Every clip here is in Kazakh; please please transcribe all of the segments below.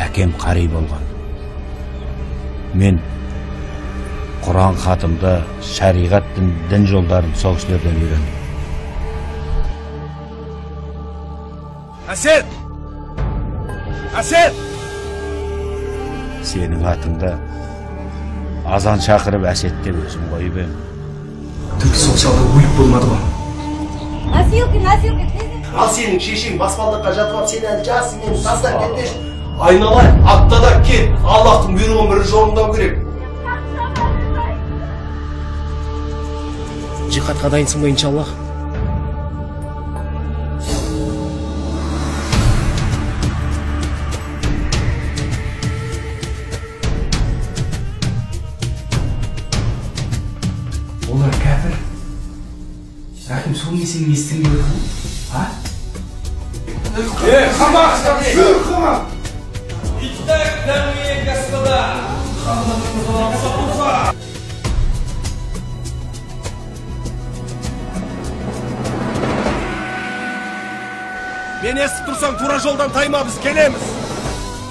Әкем қари болған. Мен Құран хатымды, шариғат дін жолдарын сол кісілерден үйрендім. Әсет! Әсет! Сенің атыңды азан шақырып Әсет деп өзім қойып едім. Түнгі сол шалда өліп болмады ғой. Носилки, носилки, Ал сенің шешең баспалдаққа жатып алып, сен әлі жассың, мені тастап кетпеші. Айналайын, аттада кет. Аллахтың бұйрығын бірінші орындау керек. Жихадқа дайынсың ба, иншаллах? Олар кәпір. Рахим, сол мен сенің естігің келіп отыр, а? Хамас! Жүр, Хамас! Итак, дамы и господа, Мен естіп тұрсаң, тура жолдан тайма, біз келеміз.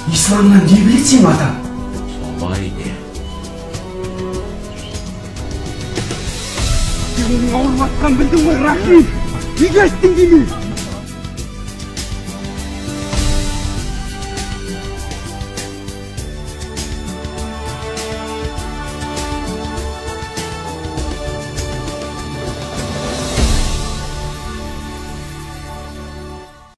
Исламнан не біледі сенің атаң? Солай де. Сенің ауырып жатқанын білдің ғой, Рахим. Неге айттың демей?